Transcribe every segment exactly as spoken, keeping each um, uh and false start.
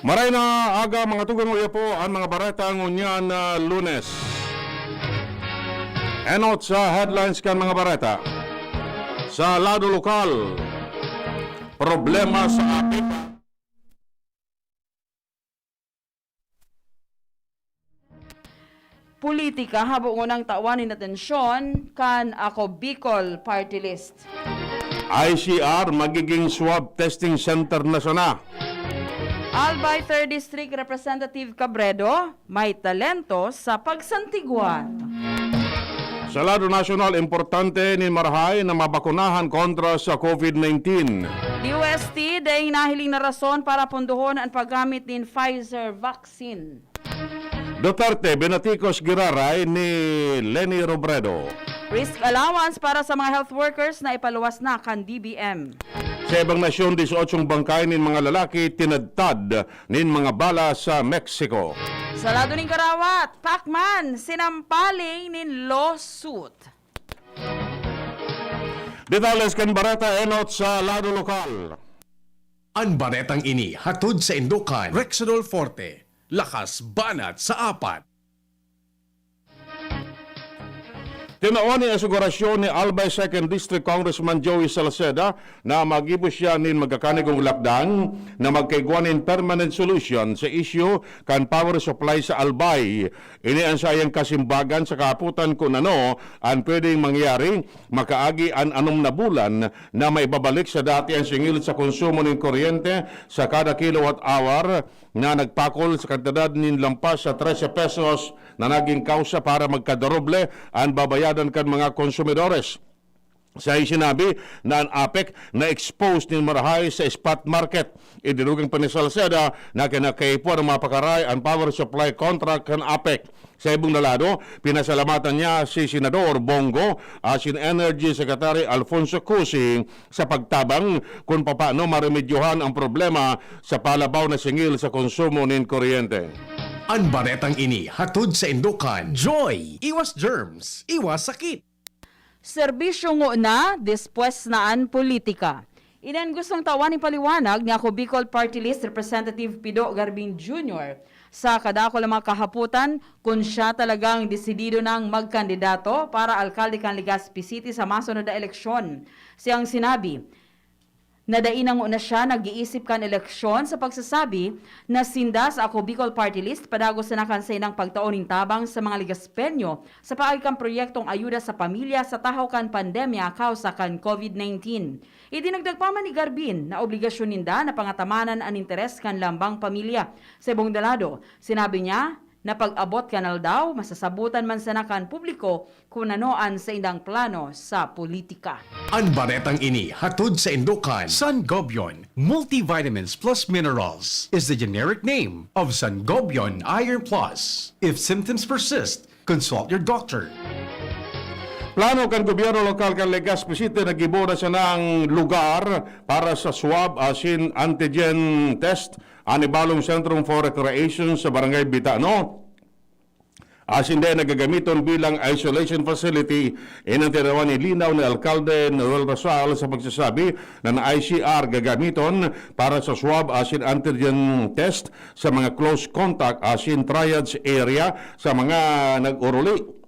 Maray na aga, mga tugang, uya po an mga bareta ngunyan na Lunes. Enot sa headlines kan mga bareta. Sa lado lokal, problema sa APEC. Politika, habo ngunang tawan nin atensyon kan Ako Bicol Party List. I C R magiging swab testing center na sana. Albay Third District Representative Cabredo, may talento sa pagsantigwan. Sa lado nasyonal, importante nin marahay na mabakunahan kontra sa COVID nineteen. D O S T, daing nahiling na rason para pundohon an paggamit nin Pfizer vaccine. Duterte, binatikos giraray ni Leni Robredo. Risk allowance para sa mga health workers na ipaluwas na kan D B M. Sa ibang nasyon, dieciocho bangkay nin mga lalaki tinadtad nin mga bala sa Mexico. Sa lado nin karawat, Pacman, sinampaling nin lawsuit. Detalles kan bareta enot sa lado lokal. An baretang ini hatod sa indokan Rexidol Forte, lakas banat sa apat. Tinawan nin asegurasyon ni Albay Second District Congressman Joey Salceda na maggibo siya nin magkakanigong lakdang na magkaigwa nin permanent solution sa isyu kan power supply sa Albay. Ini an saiyang kasimbagan sa kahapotan kun ano an pwedeng mangyari makaagi an anom na bulan na maibabalik sa dati an singil sa konsumo nin kuryente sa kada kilowatt hour na nagpakol sa kantidad nin lampas sa trese pesos na naging kausa para magkadoble an babayadan kan mga konsumidores. Siya sinabi na an APEC na-expose nin marahay sa spot market. Idinugang pa ni Salceda na kinakaipuhan ng mga pakaray an power supply contract kan APEC. Sa ibong na lado, pinasalamatan niya si Senador Bong Go asin Energy Secretary Alfonso Cusi sa pagtabang kun papaano maremedyohan ang problema sa palabaw na singil sa konsumo nin kuryente. An baretang ini hatod sa indokan Joy! Iwas germs, iwas sakit! Serbisyo ngona, despues na an politika. Ini an gustong tawan nin paliwanag ni Ako Bicol Party List Representative Pido Garbin Junior sa kadakul na mga kahapotan kun siya talagang desidido nang magkandidato para alkalde kan Legazpi City sa masunod na eleksyon. Siyang sinabi, na dai na ngona siya nag-iisip kan eleksyon sa pagsasabi na sinda sa Ako Bicol Party List padagos na kan saindang pagtao nin tabang sa mga Legazpeño sa paagi kan proyektong ayuda sa pamilya sa tahaw kan pandemya kausa kan COVID nineteen. Idinagdag pa man ni Garbin na obligasyon ninda na pangatamanan an interes kan lambang pamilya. Sa ibong dalado, sinabi niya na pag-abot kan aldaw, masasabotan man sana kan publiko kun ano an saindang plano sa politika. An baretang ini hatod sa indokan Sangobion Multivitamins Plus Minerals is the generic name of Sangobion Iron Plus. If symptoms persist, consult your doctor. Plano kan gobyerno lokal kan Legazpi City na gibo na sanang lugar para sa swab asin antigen test an ibalong Centrum for Recreation sa Barangay Bitano. Asin dai na gagamiton bilang isolation facility. Ini an tinawan nin linaw ni Alkalde Noel Rosal sa pagsasabi na an I C R gagamiton para sa swab asin antigen test sa mga close contact asin triage area sa mga nag-oruli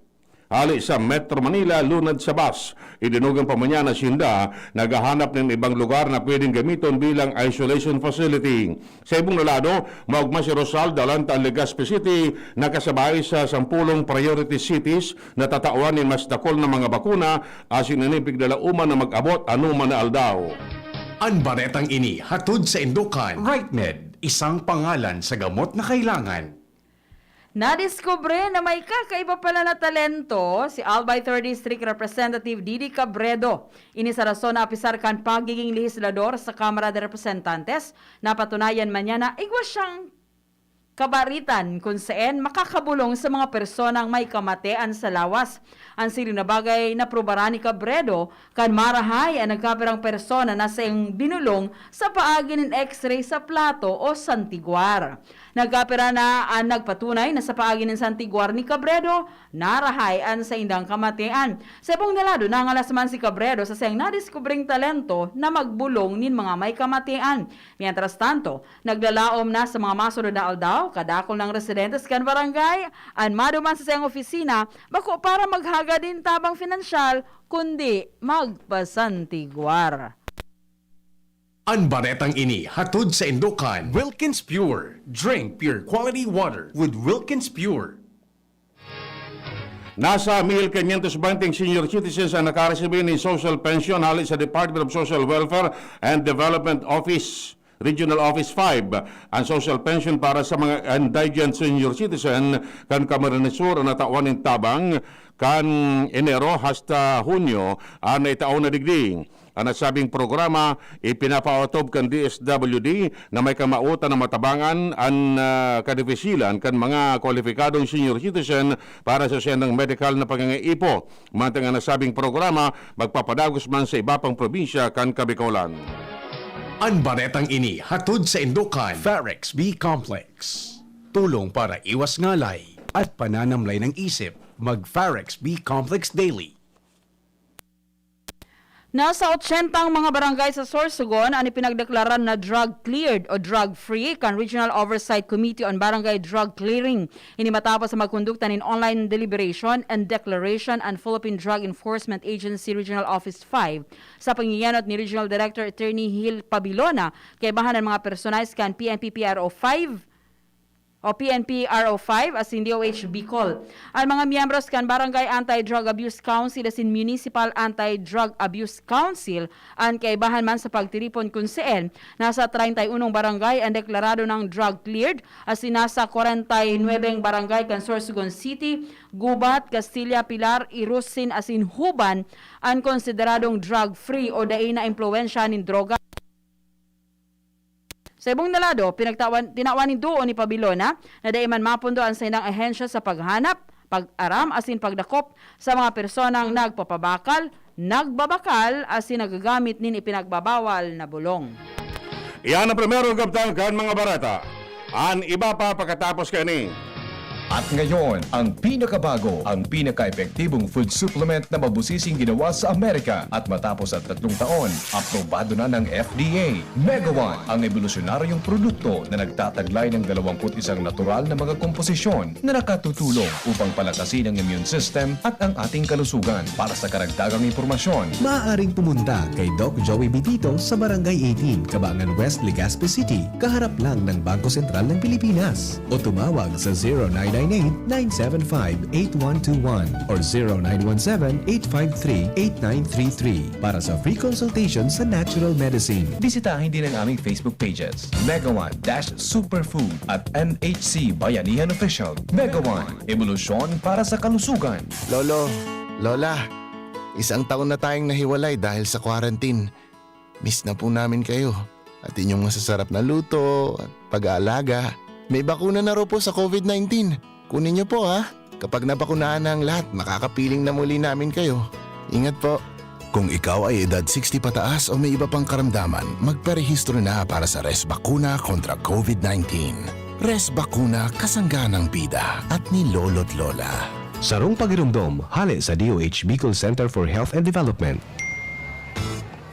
hale sa Metro Manila, lunad sa bus. Idinugang pa man niya na sinda naghahanap nin ibang lugar na pwedeng gamiton bilang isolation facility. Sa ibong na lado, maogma si Rosal dalan ta an Legazpi City na kasabay sa sampulong priority cities na tatawan nin mas dakul na mga bakuna asin ini piglalauman na mag-abot anoman na aldaw. An baretang ini hatod sa indokan Rightmed, isang pangalan sa gamot na kailangan. Nadiskubre na may kakaiba pala na talento si Albay Third District Representative Didi Cabredo. Ini sa rason na apisar kan pagiging lehislador sa Kamara de Representantes, napatunayan man niya na igwa siyang kabaritan kun saen makakabolong sa mga personang may kamatean sa lawas. An siring na bagay naprubaran ni Cabredo kan marahay an nagkapirang persona na saiyang binolong sa paagi nin X-ray sa plato o santiguar. Nagkapira na an nagpatunay na sa paagi nin santiguar ni Cabredo, narahay an saindang kamatean. Sa ibong na lado, nangalas man si Cabredo sa saiyang nadiskubring talento na magbolong nin mga may kamatean. Mientras tanto, naglalaom na sa mga masunod na aldaw, kadakul na residentes kan barangay an maduman sa saiyang opisina, bako para maghagad nin tabang pinansyal, kundi magpasantiguar. An baretang ini hatod saindo kan Wilkins Pure. Drink pure quality water with Wilkins Pure. Nasa mil quinientos bente senior citizens ang nakaresibi nin social pension hale sa Department of Social Welfare and Development Office, Regional Office five, ang social pension para sa mga indigent senior citizen kan Camarines Sur na tawan nin tabang kan Enero hasta Hunyo an naitao na digdi. An nasabing programa ipinapaotob kan D S W D na may kamautan na matabangan an, ah, kadefisilan kan mga kwalipikadong senior citizen para sa sendang medikal na pangangaipo. Mantang an nasabing programa magpapadagos man sa iba pang probinsya kan Kabikolan. An baretang ini hatod saindo kan Farex B Complex. Tulong para iwas ngalay at pananamlay ng isip. Mag Farex B Complex Daily. Nasa otsenta ang mga barangay sa Sorsogon an ipinagdeklarar na drug-cleared o drug-free kan Regional Oversight Committee on Barangay Drug Clearing. Ini matapos sa magkondukta nin online deliberation and declaration an Philippine Drug Enforcement Agency Regional Office five sa pangingenot ni Regional Director Attorney Hil Pabilona, kaibahan an mga personahe kan P N P P R O five o P N P R O five asin D O H Bicol. An mga miyembros kan Barangay Anti-Drug Abuse Council asin Municipal Anti-Drug Abuse Council an kaibahan man sa pagtiripon kun seen nasa treinta y unong barangay an deklarado nang drug cleared asin nasa kwarenta y nuebeng barangay kan Sorsogon City, Gubat, Castilla, Pilar, Irusin asin Huban an konsideradong drug-free o dai naimpluwensyahan nin droga. Sa ibong na lado, pinagtawan, tinawan nin duo ni Pabilona na dai man mapundo an saindang ahensya sa paghanap, pag-aram asin pagdakop sa mga personang nagpapabakal, nagbabakal asin nagagamit nin ipinagbabawal na bolong. Iyan ang primerong kabtang kan mga bareta. An iba pa pakatapos kaini. At ngayon, ang pinakabago, ang pinaka-epektibong food supplement na mabusising ginawa sa Amerika at matapos ang tatlong taon, aprobado na ng F D A. Mega One, ang ebolusyonaryong produkto na nagtataglay ng dalawampu't isang natural na mga komposisyon na nakatutulong upang palakasin ang immune system at ang ating kalusugan. Para sa karagdagang impormasyon, Maaaring pumunta kay Doc Joey Bitito sa Barangay eighteen, Cabangan West, Legazpi City, kaharap lang ng Bangko Sentral ng Pilipinas. O tumawag sa zero nine nine eight, nine seven five, eight one two one or zero nine one seven, eight five three, eight nine three three para sa free consultation sa natural medicine. Bisitahin din ang aming Facebook pages, Mega One dash Superfood at M H C Bayanihan Official. Mega One, ebolusyon para sa kalusugan. Lolo, Lola, isang taon na tayong nahiwalay dahil sa quarantine. Miss na po namin kayo at inyong masasarap na luto at pag-aalaga. May bakuna na raw po sa COVID nineteen. Kunin niyo po, ha. Kapag nabakunahan na ang lahat, makakapiling na muli namin kayo. Ingat po. Kung ikaw ay edad sixty pataas o may iba pang karamdaman, magparehistro na para sa Res Bakuna kontra COVID nineteen. Res Bakuna, kasangga ng bida at ni Lolo't Lola. Sarong pagiromdom, hale sa D O H Bicol Center for Health and Development.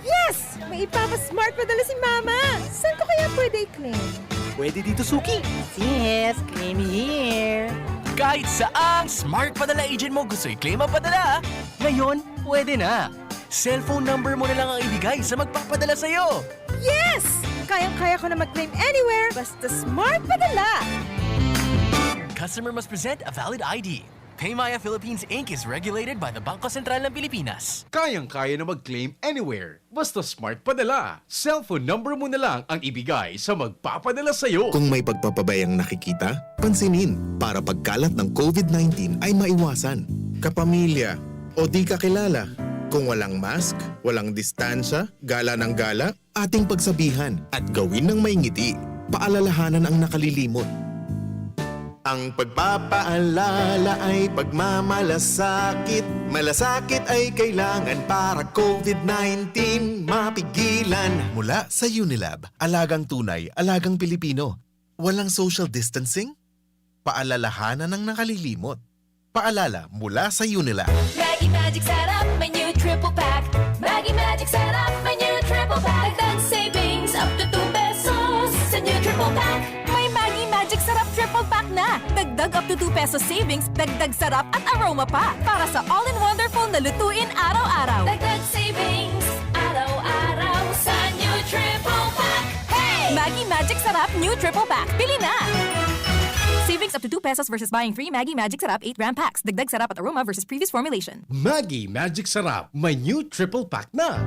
Yes! May ipapa-smart padala si Mama! Saan ko kaya pwede i-claim? Pwede dito, Suki. Yes, claim here. Kahit saang smart padala agent mo gusto i-claim ang padala, ngayon, pwede na. Cellphone number mo na lang ang ibigay sa magpapadala sa'yo. Yes! Kayang-kaya ko na mag-claim anywhere, basta smart padala! Customer must present a valid I D. Paymaya Philippines Inc is regulated by the Bangko Sentral ng Pilipinas. Kayang-kaya na mag-claim anywhere. Basta smart padala. Cellphone number mo na lang ang ibigay sa magpapadala sa'yo. Kung may pagpapabayang nakikita, pansinin para pagkalat ng COVID nineteen ay maiwasan. Kapamilya o di kakilala, kung walang mask, walang distansya, gala ng gala, ating pagsabihan at gawin ng may ngiti. Paalalahanan ang nakalilimot. Ang pagpapaalala ay pagmamalasakit. Malasakit ay kailangan para covid nineteen mapigilan. Mula sa Unilab, alagang tunay, alagang Pilipino. Walang social distancing? Paalalahanan ng nakalilimot. Paalala mula sa Unilab. Maggi Magic Sarap, may new triple pack. Maggi Magic Sarap, may new triple pack. Dagdag savings up to two pesos sa new triple pack. May Maggi Magic Sarap triple pack na. Dagdag up to two pesos savings, dagdag sarap at aroma pa. Para sa all-in-wonderful na lutuin araw-araw. Dagdag savings, araw-araw sa new triple pack. Hey! Maggi Magic Sarap new triple pack. Bili na! Savings up to two pesos versus buying three Maggi Magic Sarap eight gram packs. Dagdag sarap at aroma versus previous formulation. Maggi Magic Sarap, may new triple pack na.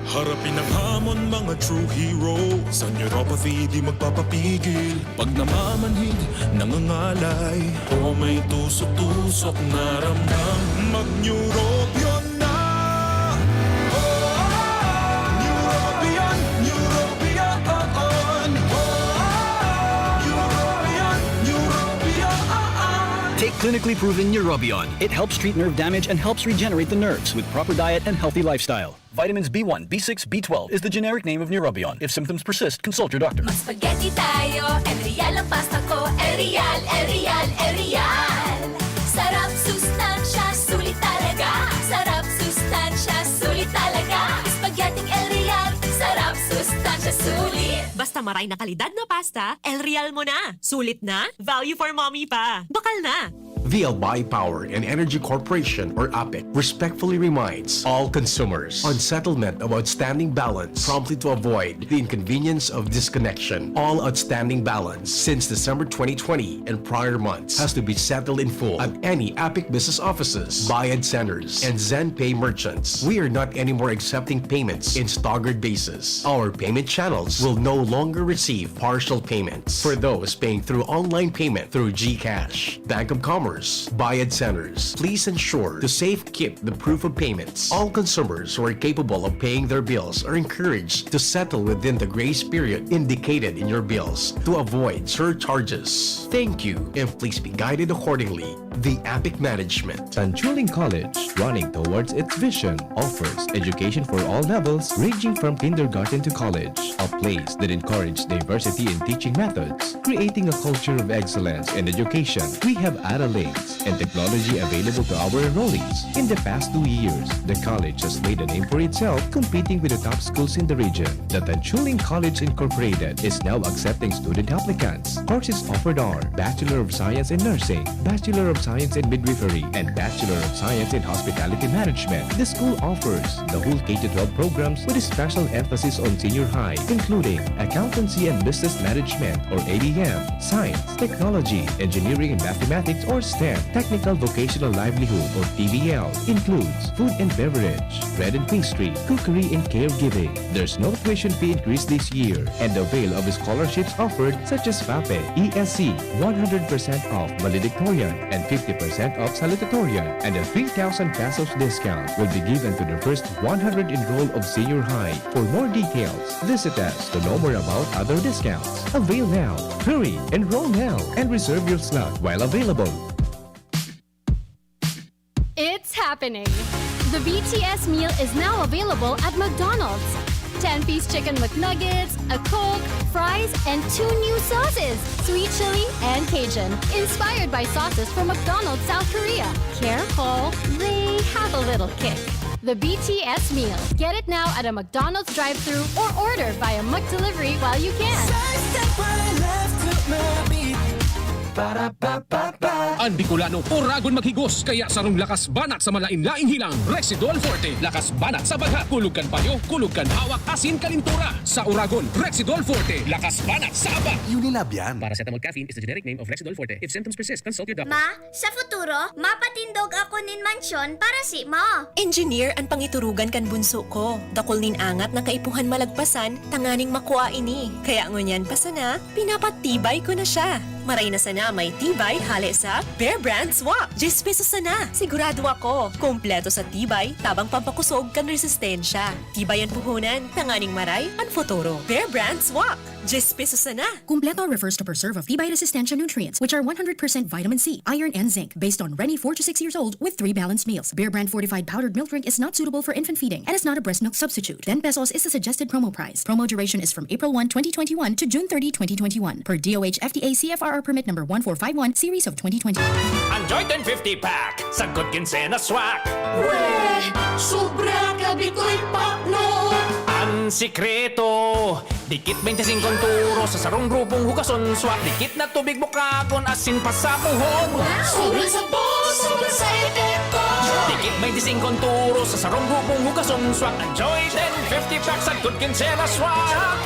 Harapin ang hamon, mga true hero. Sa neuropathy, di magpapapigil. Pag namamanhid, nangangalay, o may tusok-tusok na ramdam, mag-Neurobion na! Oh, Neurobion, Neurobion, oh, oh. Neurobion, Neurobion, oh, oh. Take clinically proven Neurobion. It helps treat nerve damage and helps regenerate the nerves with proper diet and healthy lifestyle. Vitamins B one, B six, B twelve is the generic name of Neurobion. If symptoms persist, consult your doctor. Mag-spaghetti tayo, El Real ang pasta ko. El Real, El Real, El Real. Sarap, sustansya, sulit talaga. Sarap, sustansya, sulit talaga. Spaghetti El Real, sarap, sustansya, sulit. Basta maray na kalidad na pasta, El Real mo na. Sulit na, value for mommy pa. Bakal na! The Albay Power and Energy Corporation, or APEC, respectfully reminds all consumers on settlement of outstanding balance promptly to avoid the inconvenience of disconnection. All outstanding balance since December twenty twenty and prior months has to be settled in full at any APEC business offices, Bayad Centers, and ZenPay merchants. We are not anymore accepting payments in staggered basis. Our payment channels will no longer receive partial payments for those paying through online payment through GCash, Bank of Commerce, Bayad Centers. Please ensure to safe keep the proof of payments. All consumers who are capable of paying their bills are encouraged to settle within the grace period indicated in your bills to avoid surcharges. Thank you, and please be guided accordingly. The APEC Management. Tanchuling College, running towards its vision, offers education for all levels, ranging from kindergarten to college, a place that encourages diversity in teaching methods, creating a culture of excellence in education. We have ARALinks and technology available to our enrollees. In the past two years, the college has made a name for itself, competing with the top schools in the region. The Tanchuling College Incorporated is now accepting student applicants. Courses offered are Bachelor of Science in Nursing, Bachelor of Science in Midwifery, and Bachelor of Science in Hospitality Management. The school offers the whole K to twelve programs with a special emphasis on senior high, including Accountancy and Business Management, or A B M, Science, Technology, Engineering and Mathematics, or STEM. Technical Vocational Livelihood, or T V L, includes food and beverage, bread and pastry, cookery, and caregiving. There's no tuition fee increase this year, and avail of scholarships offered such as FAPE, E S C, one hundred percent off valedictorian, and fifty percent off salutatorian, and a three thousand pesos discount will be given to the first one hundred enrolled of senior high. For more details, visit us to know more about other discounts. Avail now. Hurry, enroll now, and reserve your slot while available. It's happening! The B T S meal is now available at McDonald's. Ten-piece chicken McNuggets, a Coke, fries, and two new sauces, sweet chili and Cajun, inspired by sauces from McDonald's South Korea. Careful, they have a little kick. The B T S meal. Get it now at a McDonald's drive-thru or order via McDelivery while you can. Sa step right left to my beat. Ba-da-ba-ba-ba. An Bicolano, oragon maghigos, kaya sarong lakas banat sa malain-laing hilang, Rexidol Forte. Lakas banat sa bagha, kulog kan payo, kulog kan hawak, asin kalintura. Sa oragon, Rexidol Forte. Lakas banat sa aba. Unilab yan. Paracetamol caffeine is the generic name of Rexidol Forte. If symptoms persist, consult your doctor. Ma, sa futuro, mapatindog ako nin mansyon para simo. Engineer an pangiturugan kan bunso ko. Dakul nin angat na kaipuhan malagpasan tanganing makua ini. Kaya ngunyan pa sana, pinapatibay ko na siya. Maray na sana may tibay hale sa Bear Brand Swak. Diyes pesos sana. Sigurado ako, kompleto sa tibay, tabang pampakusog kan resistensya. Tibay an puhunan, tanganing maray an futuro. Bear Brand Swak. Diyes pesos sana. Kumpleto refers to preserve of T-bioresistensya nutrients, which are one hundred percent vitamin C, iron, and zinc, based on Reni, four to six years old, with three balanced meals. Bear Brand fortified powdered milk drink is not suitable for infant feeding and is not a breast milk substitute. Ten pesos is the suggested promo price. Promo duration is from April one, twenty twenty-one to June thirty, twenty twenty-one, per D O H F D A C F R R permit number one four five one, series of twenty twenty. Enjoy ten fifty pack sa Good Quincena Swak. Weh! Sobra ka, Bikoy Pakno! Ang sikreto, dikit twenty-five turo sa sarong grupong hugason swak. Dikit na tubig bukagon, asin pasapuhon. Sobrang sabon, sobrang sa epekto. Dikit twenty-five turo sa sarong grupong hugason swak. Enjoy ten fifty pack sa Good Quincena Swak.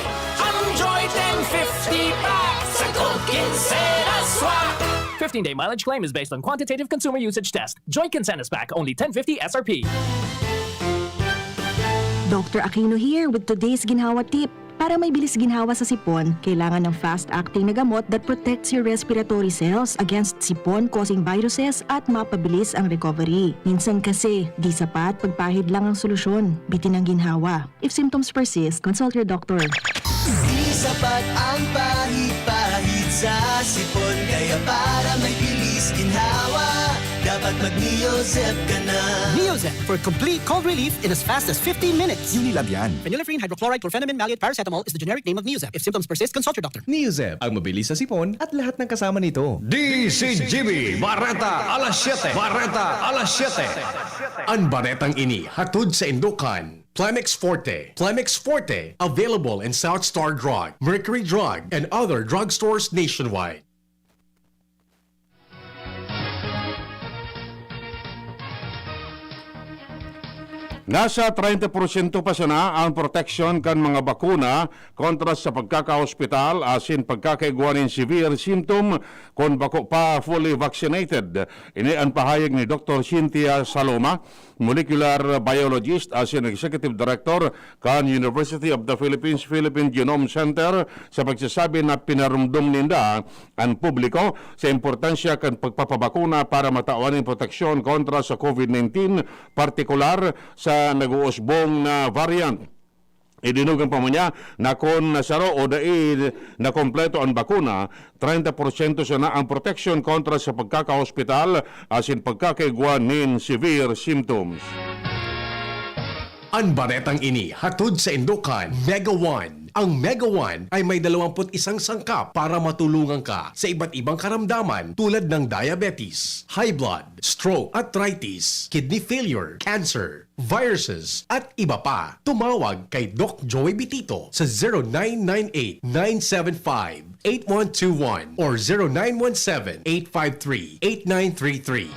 Enjoy ten fifty pack sa Good Quincena Swak. Fifteen-day mileage claim is based on quantitative consumer usage test. Joy Quincena's pack, only ten fifty S R P. Doctor Aquino here with today's ginhawa tip. Para may bilis ginhawa sa sipon, kailangan ng fast-acting na gamot that protects your respiratory cells against sipon-causing viruses at mapabilis ang recovery. Minsan kasi, di sapat pagpahid lang ang solusyon. Bitin ang ginhawa. If symptoms persist, consult your doctor. Di sapat ang pahid-pahid sa sipon, kaya para may bilis ginhawa, dapat mag-Neozep ka na. Neozep for complete cold relief in as fast as fifteen minutes. Unilab yan. Phenylephrine, hydrochloride, chlorphenamine, maleate, paracetamol is the generic name of Neozep. If symptoms persist, consult your doctor. Neozep, ang mabilis sa sipon at lahat ng kasama nito. D C G B, Bareta alas siyete. Bareta alas siyete. Ang baretang ini hatod sa indukan. Plemex Forte. Plemex Forte, available in South Star Drug, Mercury Drug, and other drugstores nationwide. Nasa treinta porsyento pa sana ang proteksyon kan mga bakuna kontra sa pagkakahospital asin pagkakaigwa nin severe symptom kun bako pa fully vaccinated. Ini an pahayag ni Doktor Cynthia Saloma, molecular biologist asin executive director kan University of the Philippines Philippine Genome Center, sa pagsasabi na pinarumdom ninda an publiko sa importansya kan pagpapabakuna para matawan nin proteksyon kontra sa COVID nineteen, partikular sa nag-uusbong na variant. Idinugang pa man niya na kun saro o dai na kompleto an bakuna, treinta porsyento sana ang proteksyon kontra sa pagkakahospital asin pagkakaigwa nin severe symptoms. An baretang ini hatod sa indukan Mega One. Ang Mega One ay may dalawampu't isang sangkap para matulungan ka sa iba't ibang karamdaman tulad ng diabetes, high blood, stroke, arthritis, kidney failure, cancer, viruses, at iba pa. Tumawag kay Doc Joey Bitito sa zero nine nine eight, nine seven five, eight one two one or zero nine one seven, eight five three, eight nine three three.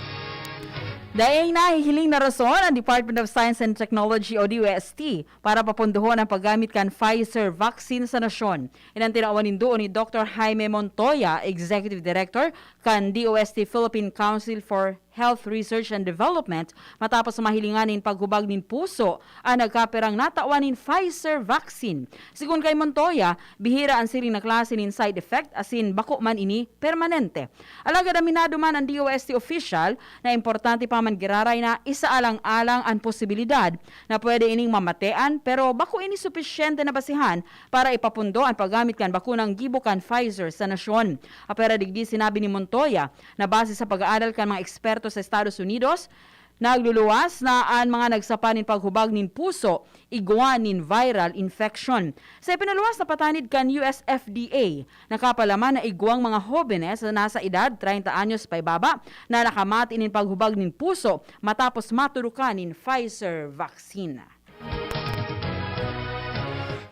Daing nahihiling na rason ang Department of Science and Technology o D O S T para papondohon ang paggamit kan Pfizer vaccine sa nasyon. Iyan an tinawan nin duon ni Doktor Jaime Montoya, Executive Director kan D O S T Philippine Council for Health Research and Development, matapos mahilingan nin paghubag nin puso an nagkapirang natawan nin Pfizer vaccine. Sigon kay Montoya, bihira an siring na klase nin side effect asin bako man ini permanente. Alagad aminado man an D O S T official na importante pa man giraray na isaalang-alang an posibilidad na pwede ining mamatean, pero bako ini supisyente na basihan para ipapundo an paggamit kan bakunang gibo kan Pfizer sa nasyon. Apwera digdi, sinabi ni Montoya na base sa pag-aaral kan mga eksperto sa Estados Unidos, nagluluwas na an mga nagsapa nin paghubag nin puso igwa nin viral infection. Sa ipinaluwas na patanid kan U S F D A, nakapalaman na igwang mga hobenes na nasa edad treinta anyos paibaba na nakamati nin paghubag nin puso matapos maturukan nin Pfizer vaccine.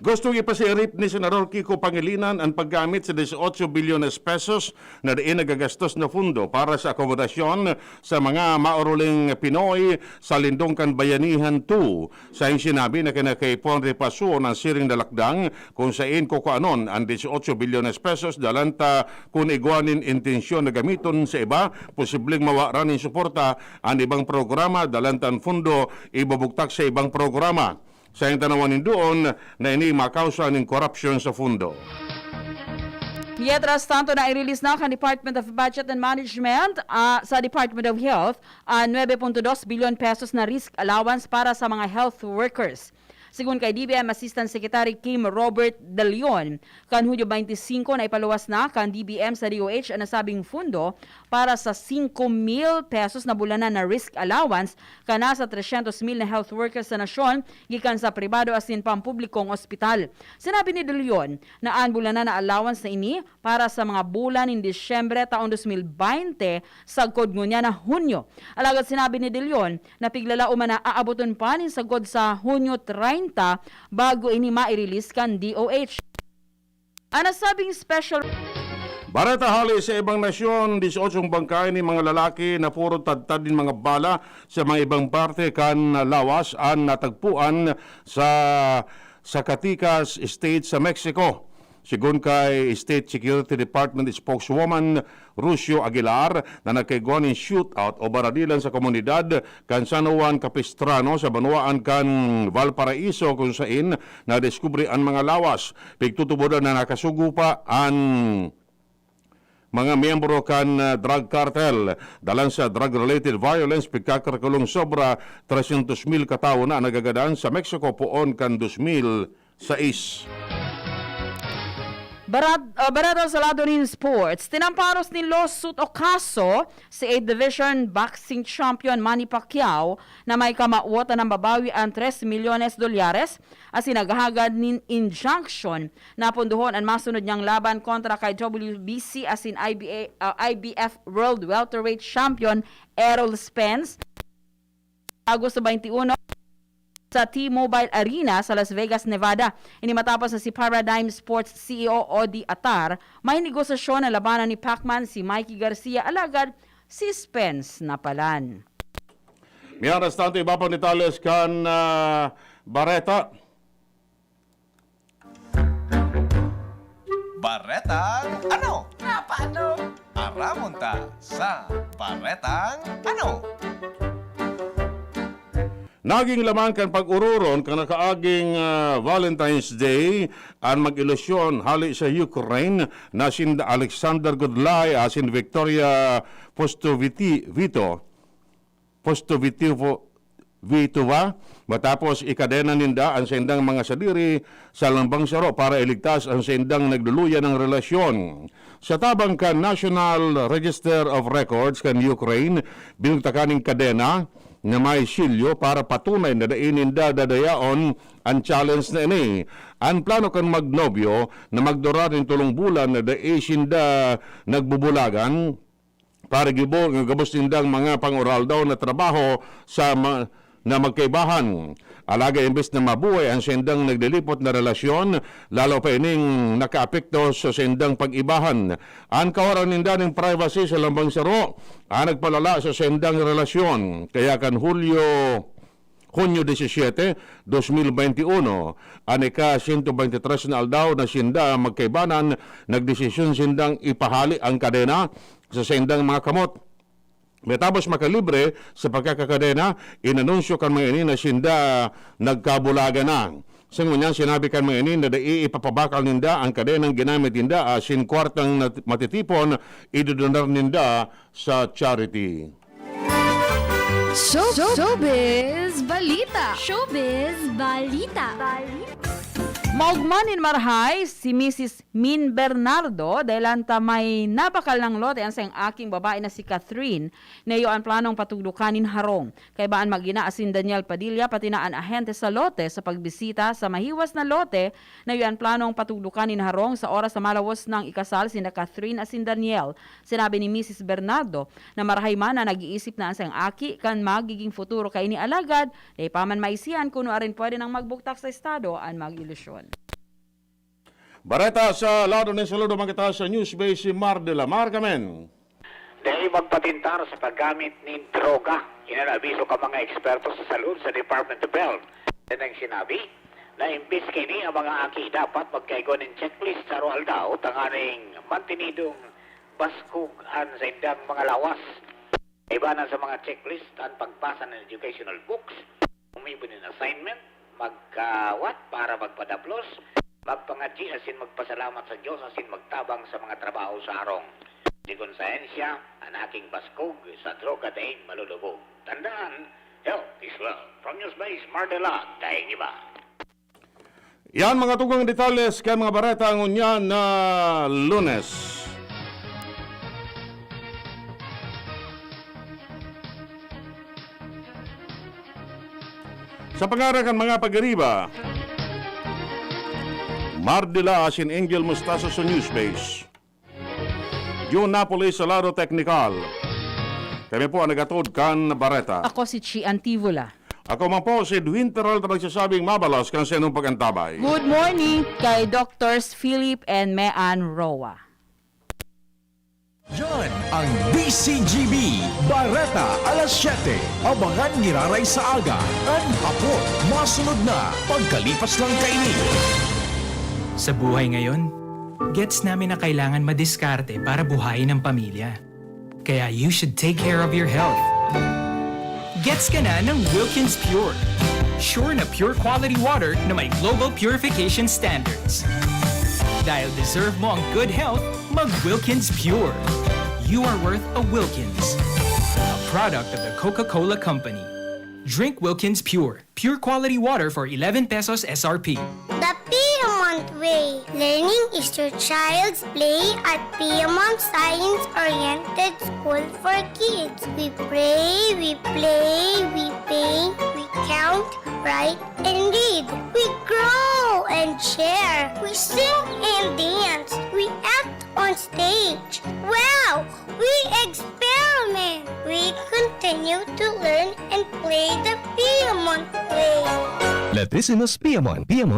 Gustong ipasiarip ni Senador Kiko Pangilinan an paggamit sa dieciocho bilyones pesos na dai nagagastos na pondo para sa akomodasyon sa mga mauruling Pinoy sa Lindong kan Bayanihan two. Saing sinabi na kinakaipuhan ripasoon an siring na lakdang kung sain kukuanon an dieciocho bilyones pesos dalan ta kun igwa nin intensyon na gamiton sa iba, posibleng mawaran nin suporta an ibang programa, dalan ta an pondo ibubugtak sa ibang programa. Saing tanawan nin duon na ini makausa nin korupsyon sa pondo. Mientras tanto, nai-release na kan Department of Budget and Management, ah, sa Department of Health, ah, nuebe punto dos bilyon pesos na risk allowance para sa mga health workers. Sigon kay D B M Assistant Secretary Kim Robert De Leon, kan Hunyo twenty-five na ipaluwas na kan D B M sa D O H an nasabing fundo para sa singko mil pesos na bulanan na risk allowance kan nasa tresyentos mil na health workers sa nasyon gikan sa pribado asin pampublikong ospital. Sinabi ni De Leon na an bulanan na allowance na ini para sa mga bulan nin Disyembre taong dos mil baynte sagkod ngunyan na Hunyo. Alagad sinabi ni De Leon na piglalaom na aaboton pa nin sagkod sa Hunyo treinta bago ini mai-release kan D O H. An nasabing special Bareta hali sa ibang nasyon, dieciocho bangkay nin mga lalaki na puro tadtad nin mga bala sa mga ibang parte kan lawas an natagpuan sa Zacatecas State sa Mexico. Sigon kay State Security Department spokeswoman Rusio Aguilar na nagkaigwa nin shootout o baradilan sa komunidad kan San Juan Capistrano sa banwaan kan Valparaiso, kun sain nadiskubre an mga lawas. Pigtutubodan na nakasugo pa an mga miyembro kan, ah, drug cartel. Dalan sa drug-related violence, pigkakarakulong sobra tresyentos mil katawo na nagagadan sa Mexico poon kan dos mil sais. Barat-, ah, bareta sa lado nin sports, tinamparos nin lawsuit o kaso si eighth Division boxing champion Manny Pacquiao na may kamawot na nambabawi an tres milyones dolyares asin naghahagad nin injunction na pondohon an masunod niyang laban kontra kay W B C asin I B A, ah, I B F World Welterweight Champion Errol Spence. Agosto twenty-one, sa T-Mobile Arena sa Las Vegas, Nevada. Ini matapos na si Paradigm Sports C E O Odi Atar may negosasyon na labanan ni Pacman si Mikey Garcia, alagad si Spence napalan. Mientras tanto, iba pang detalles kan, ah, bareta. Baretang ano? Nga paano? Aramon ta sa Baretang ano? Naging laman kan pag-ororon kan nakaaging, ah, Valentine's Day an mag-ilusyon hali sa Ukraine na sinda Alexander Gudlay asin Victoria Postoviti-, Vito, Postovitovo-, Vitova, matapos ikadena ninda an saindang mga sadiri sa lambang saro para iligtas an saindang nagluluya na relasyon. Sa tabang kan National Register of Records kan Ukraine, binugtakan nin kadena na may selyo para patunay na dai ninda dadayaon an challenge na ini. An plano kan magnobyo na magdurar nin tolong bulan na dai sinda nagbubulagan para gibo-, gabos nindang mga pang-oraldaw na trabaho sa ma-, na magkaibahan. Alagad imbes na mabuhay an saindang naglilipot na relasyon, lalo pa ining nakaapekto sa saindang pag-ibahan. An kawalan ninda nin privacy sa lambang saro an nagpalala sa saindang relasyon. Kaya kan Hulyo, Hunyo disisiete, dos mil beinti uno, an ika-sento beintitres na aldaw na sinda magkaibanan, nagdesisyon sindang ipahali an kadena sa saindang mga kamot. Matapos makalibre sa pagkakakadena, inanunsyo kan mga ini na sinda nagkabulagan na. Sa ngunyan, sinabi kan mga ini na dai ipapabakal ninda an kadenang ginamit ninda asin kwartang nat-, matitipon, idodonar ninda sa charity. Show, showbiz balita. Showbiz balita. Maogma nin marahay si Misis Min Bernardo dahil ta may nabakal nang lote an saiyang aking babae na si Catherine, na iyo an planong patugdokan nin harong. Kaiba an mag-ina asin Daniel Padilla, pati na an ahente sa lote sa pagbisita sa mahiwas na lote, na iyo an planong patugdokan nin harong sa oras na malawos nang ikasal sinda Catherine asin Daniel. Sinabi ni Misis Bernardo na marahay man na nag-iisip na an saiyang aki kan magiging futuro kaini, alagad dai pa man maisihan kun nuarin pwede nang magbugtak sa estado an mag-ilusyon. Bareta sa lado nin saludo man kita sa News Base Mar de la Mar, kamen. Dai magpatintar sa paggamit nin droga. Iyan an abiso kan mga eksperto sa salud sa Department of Health. Yan ang sinabi na imbis kaini, ang mga aki dapat magkaigwa nin checklist sa aroaldaw tanganing mantinidong baskog an saindang mga lawas. Kaibanan sa mga checklist an pagbasa nin educational books, umibo nin assignment, magkawat para magpadaplos, magpangadyi asin magpasalamat sa Dios asin magtabang sa mga trabaho sa harong. Sigon siyensya, an aking baskog sa droga daing malulubog. Tandaan, health is wealth. From News Base Mar de la, daing iba. Yan mga tugang detalles kan mga bareta ngunyan na Lunes. Sa pangaran kan mga pagiriba, Mardila asin Angel Mostazo sa Newspace. Jun Napoli sa lado teknikal. Kami po ang nagatod kan bareta. Ako si Chi Antivola. Ako man po si Edwin Peralta, nagsasabing mabalos kan sainong pag-antabay. Good morning kay Doctors Philip and Mean Roa. Yan ang D C G B Bareta alas siyete. Abangan giraray sa aga, an hapon, masunod na pagkalipas lang kaini. Sa buhay ngayon, gets namin na kailangan madiskarte para buhayin ang pamilya. Kaya you should take care of your health. Gets ka na ng Wilkins Pure. Sure na pure quality water na may global purification standards. Dahil deserve mo ang good health, mag Wilkins Pure. You are worth a Wilkins. A product of the Coca-Cola Company. Drink Wilkins Pure. Pure quality water for eleven pesos S R P. The Piedmont Way. Learning is your child's play at Piedmont Science Oriented School for Kids. We pray, we play, we paint, we count, write, and read. We grow and share. We sing and dance. We act on stage. Wow! We experiment. We continue to learn and play the Piedmont way. Latricimus Piedmont. Piedmont.